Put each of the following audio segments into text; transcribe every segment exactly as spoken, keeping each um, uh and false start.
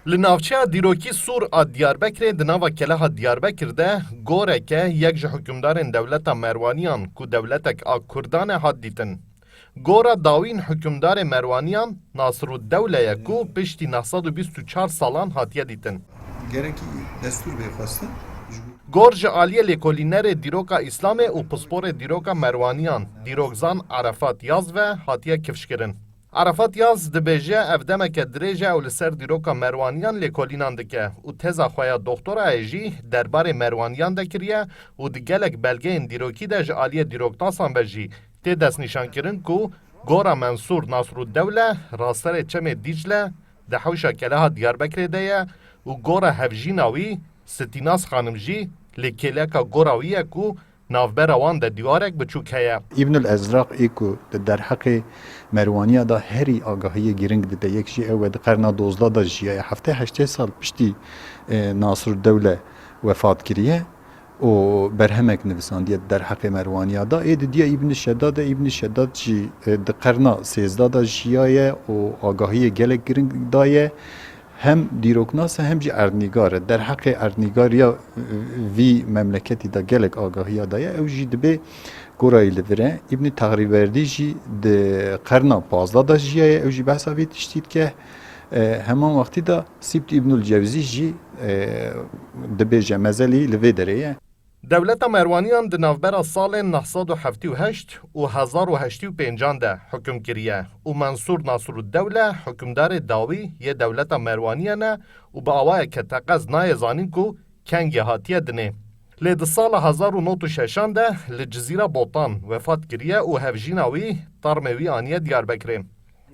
Li navçeya dîrokî Sûr a Diyarbekirê di nava Keleha Diyarbekir de goreke yek ji hikûmdarên dewleta Merwaniyan ku dewletek a Kurdan e hat dîtin. Gora dawîn hikûmdarê Merwaniyan Nasrûddewle ye ku piştî neh sed û bîst û çar salan hatiye dîtin. Gerekî destûr bê xwestin ji bo Gor ji aliyê lêkolînerê dîroka Îslamê û pisporê dîroka Merwaniyan, dîrokzan Arefat Yaz ve hatiye kifşkirin. Arefat Yaz dibêje ev demeke dirêj e ew li ser dîroka Merwaniyan lêkolînan dike û teza xwe ya doktorayê jî derbarê Merwaniyan de kiriye û di gelek belgeyên dîrokî de ji aliyê dîroknasan ve jî tê destnîşankirin ku gora Mensûr Nasrûddewle raserê çemê Dîcle di hewşa Keleha Diyarbekirê de ye û gora hevjîna wî Sitînas Xanim jî li kêleka gora wî ye ku navbera wan de dîwarek biçûk heye. Îbnul Ezraq ê ku di derheqê Merwaniya de herî agahiyê giring dide, yek jî ew e di qerna dozdeh de jiyaye. Heftê heştê sal piştî, e, Nasrûddewle wefat kiriye û berhemek nivisandiye di derheqê Merwaniya de. Ê didiye Îbn Şedad e, Îbn Şedad jî, e, di qerna sêzdeh de jiyaye û agahiyê gelek giring daye. Hem dîroknas e hem jî erdnîgar e. Derheqê erdnîgariya, e, vî memleketî de gelek agahiya daye. Ew jî dibê gorayî li vir e. Îbnî Taxrîberdî jî di qerna pazdeh de jiyaye. Ew jî behsa vê tiştî dike. E, heman wextî de Sîbt Îbnul Cewzî jî, e, dibêje mezelî li vê derê ye. Dewleta Merwaniyan di navbera salên neh sed û heftê û heşt û hezar û heştê û pêncan de hukm kiriye û Mensûr Nasrûddewle hukmdarê dawî yê dewleta Merwaniyan e û bi awayeke teqez nayê zanîn ku kengê hatiye dinê. Lê di sala hezar û nod û şeşan de li Cizîra Botan wefat kiriye û hevjîna wî termê wî aniye Diyarbekirê.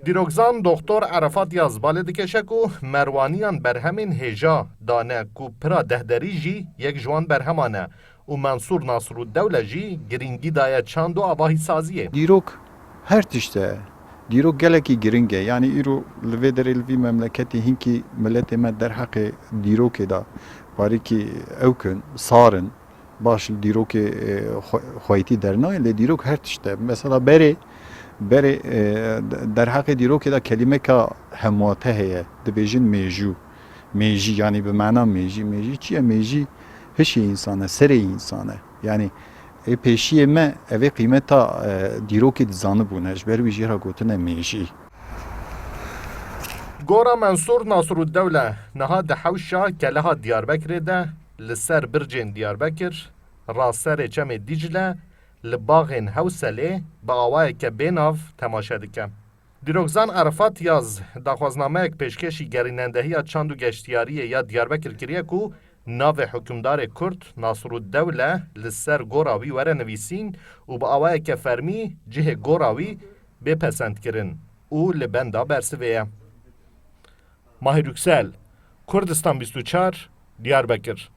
Dîrokzan Doktor Arefat Yaz balê dikêşe ku Merwaniyan berhemên hêja dane ku pira dehderî jî yek ji wan berheman e û Mensûr Nasrûddewle jî girîngî daye çand û avahîsaziyê. Dîrok her tişt e. Dîrok gelekî giring e. Yanî îro li vê derê li vî memleketê hinkî miletê me derheqê dîrokê de parîkî ewk in, sar in. Baş li dîrokê, e, xwe-, xweytî dernayê, lê dîrok her tişt e. Mesela berê, berê, e, de-, derheqê dîrokê de kelîmeka hemwate heye. Dibêjin mêjû. Mêjî, yanî bi mana mêjî. Mêjî çi ye? Mêjî hişê însan e, serê însan e. Yanî ê pêşiyê me evê qîmeta, e, dîrokê dizanibûne. Ji ber wî jê re gotine mêjî. Gora Mensûr Nasrûddewle niha di hewşa Keleha Diyarbekirê de li ser bircên Diyarbekir, raserê çemê Dîcle, li baxên Hewselê bi awayeke bênav temaşe dike. Dîrokzan Arefat Yaz daxwaznameyek pêşkêşî Gerînendehiya Çand û Geştiyariyê ya Diyarbekir kiriye ku navê hukimdarê Kurd Nasrûddewle li ser gora wî were nivîsîn û bi awayeke fermî cihê gora wî bê pesendkirin û li benda bersivê ye. Mahir Yüksel, Kurdistan bîst û çar, Diyarbekir.